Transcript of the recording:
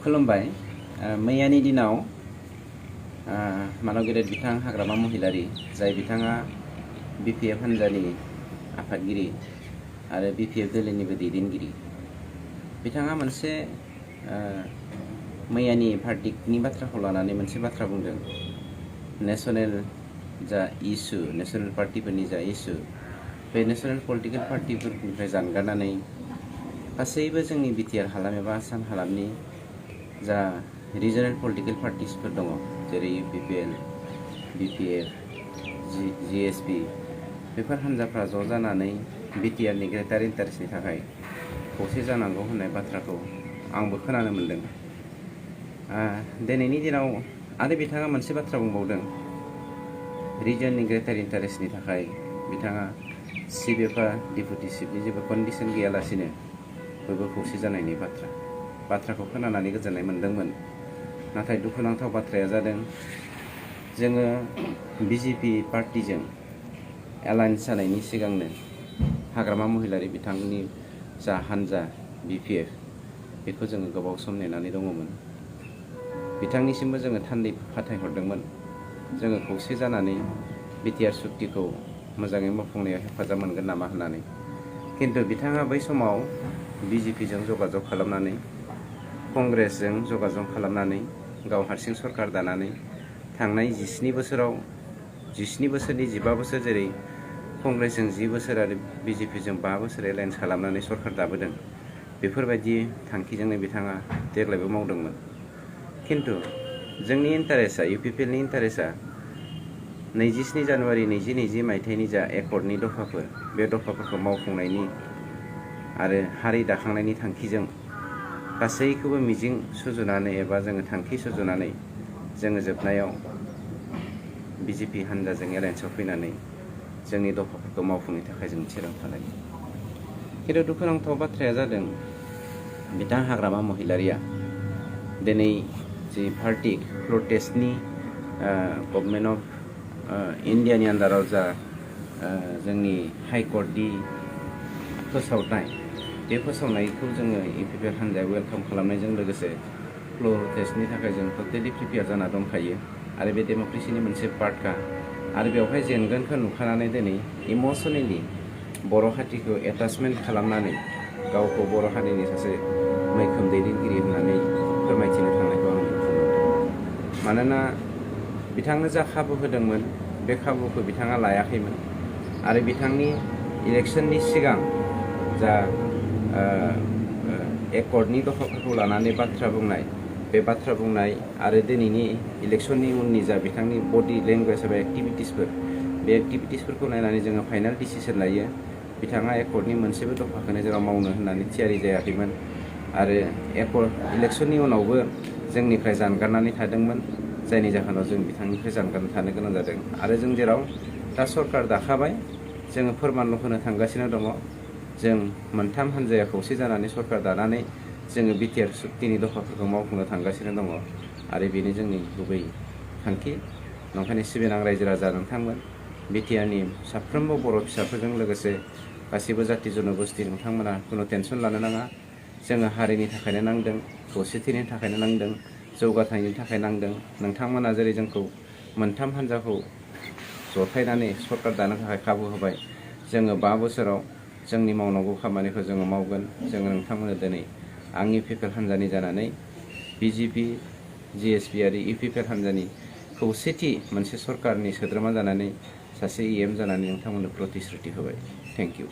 खुलुमबाय। मैयानि दिनाव मानव गेदेर बिथां हाग्रामा महिलारि जाय बिथाङा बिपिएफ हान्जानि आफादगिरि आरो बिपिएफ दोलोनिबो दैदेनगिरि, बिथाङा मोनसे मैयानि भार्डिक्टनि बाथ्राखौ लानानै मोनसे बाथ्रा बुंदों। नेशनेल जा इस्यु, नेशनेल पार्टिफोरनि जा इस्यु, बे नेशनेल पलिटिकेल पार्टिफोरनिफ्राय जानगारनानै गासैबो जोंनि बिटिआर हालाम एबा आसाम हालामनि जा रिजनेल पलिटिकेल पार्टिसफोर दङ, जेरै इउपिपिएल, बिपिएफ, जिएसपि, बेफोर हान्जाफ्रा ज' जानानै बिटिआरनि ग्रेटार इन्टारेस्टनि थाखाय खौसे जानांगौ होननाय बाथ्राखौ आंबो खोनानो मोन्दों। दिनैनि दिनाव आरो बिथाङा मोनसे बाथ्रा बुंबावदों, रिजननि ग्रेटार इन्टारेस्टनि थाखाय बिथाङा चिफ एबा डिपुटि चिफनि जेबो कन्डिसन गैयालासिनो बयबो खौसे जानायनि बाथ्राखौ खोनानानै गोजोननाय मोन्दोंमोन। नाथाय दुखुनांथाव बाथ्राया जादों, जोङो बिजेपि पार्टिजों एलायन्स जानायनि सिगांनो हाग्रामा महिलारि बिथांनि जा हान्जा बिपिएफ, बेखौ जोङो गोबाव सम नेनानै दङमोन। बिथांनिसिमबो जोङो थान्दै फाथायहरदोंमोन, जोङो खौसे जानानै बिटिआर सुक्तिखौ मोजाङै मावफुंनायाव हेफाजाब मोनगोन नामा होननानै। खिन्थु बिथाङा बै समाव बिजेपिजों जगाजग खालामनानै, कंग्रेसजों जगाजग खालामनानै, गाव हारसिं सरकार दानानै थांनाय 17 बोसोराव 17 बोसोरनि 15 बोसोर, जेरै कंग्रेसजों 10 बोसोर आरो बिजेपिजों 5 बोसोर एलायन्स खालामनानै सरकार दाबोदों, बेफोरबायदि थांखिजोंनो बिथाङा देग्लायबो मावदोंमोन। खिन्थु जोंनि इन्टारेस्टआ, इउपिपिएलनि इन्टारेस्टआ 27 जानुवारि 2020 मायथाइनि जा एकर्डनि दफाफोर, बे दफाफोरखौ मावफुंनायनि आरो हारि दाखांनायनि थांखिजों गासैखौबो मिजिं सुजुनानै एबा जोङो थांखि सुजुनानै जोङो जोबनायाव बिजेपि हान्जाजों एलायन्सआव फैनानै जोंनि दफाफोरखौ मावफुंनो थाखाय जों थिरांथा लायो। खिन्थु दुखुनांथाव बाथ्राया जादों, बिथां हाग्रामा महिलारिया दिनै जि भार्डिक्ट प्रटेस्टनि गभर्नमेन्ट अफ इन्डियानि आन्डाराव जा जोंनि हाइकर्टनि फोसावनाय, बे फोसावनायखौ जोङो इउपिपिएल हान्जाया वेलकाम खालामनायजों लोगोसे प्रटेस्टनि थाखाय जों टटेलि प्रिपेयार जाना दंखायो आरो बे डेम'क्रेसिनि मोनसे पार्टखा। आरो बेवहाय जेनगोनखौ नुखानानै दिनै इमसनेलि बर' हारिखौ एटाचमेन्ट खालामनानै गावखौ बर' हारिनि सासे मैखोम दैदेनगिरि होननानै फोरमायथिनो थांनायखौ आं नुनो मोनदों। मानोना बिथांनो जा खाबु होदोंमोन, बे खाबुखौ बिथाङा लायाखैमोन आरो बिथांनि इलेक्सननि सिगां जा एकर्डनि दफाफोरखौ लानानै बाथ्रा बुंनाय, बे बाथ्रा बुंनाय आरो दिनैनि इलेक्सननि उननि जा बिथांनि बडि लेंगुवेज एबा एक्टिभिटिसफोर, बे एक्टिभिटिसफोरखौ नायनानै जोङो फाइनाल डिसिसन लायो। बिथाङा एकर्डनि मोनसेबो दफाखौनो जेराव मावनो होननानै थियारि जायाखैमोन आरो इलेक्सननि उनावबो जोंनिफ्राय जानगारनानै थादोंमोन, जायनि जाहोनाव जों बिथांनिफ्राय जानगारना थानो गोनां जादों। आरो जों जेराव दा सरकार दाखाबाय, जोङो फोरमानल' होनो थांगासिनो दङ। जों मोनथाम हान्जाया खौसे जानानै सरकार दानानै जोङो बिटिआर सुक्तिनि दफाफोरखौ मावफुंनो थांगासिनो दङ आरो बेनो जोंनि गुबै थांखि। नंखायनो सिबिनां रायजो राजा नोंथांमोन, बिटिआरनि साफ्रोमबो बर' फिसाफोरजों लोगोसे गासैबो जाथि जन'गोष्ठि, नोंथांमोना खुनु टेनसन लानो नाङा। जोङो हारिनि थाखायनो नांदों, खौसेथिनि थाखायनो नांदों, जौगाथायनि थाखाय नांदों। नोंथांमोना जेरै जोंखौ मोनथाम हान्जाखौ जथायनानै सरकार दानो थाखाय खाबु होबाय, जोङो 5 बोसोराव जोंनि मावनांगौ खामानिखौ जोङो मावगोन। जोङो नोंथांमोननो दिनै आं इउपिपिएल हान्जानि जानानै बिजेपि, जिएसपि आरो इउपिपिएल हान्जानि खौसेथि मोनसे सरकारनि सोद्रोमा जानानै, सासे इएम जानानै नोंथांमोननो प्रतिश्रुति होबाय। Thank you.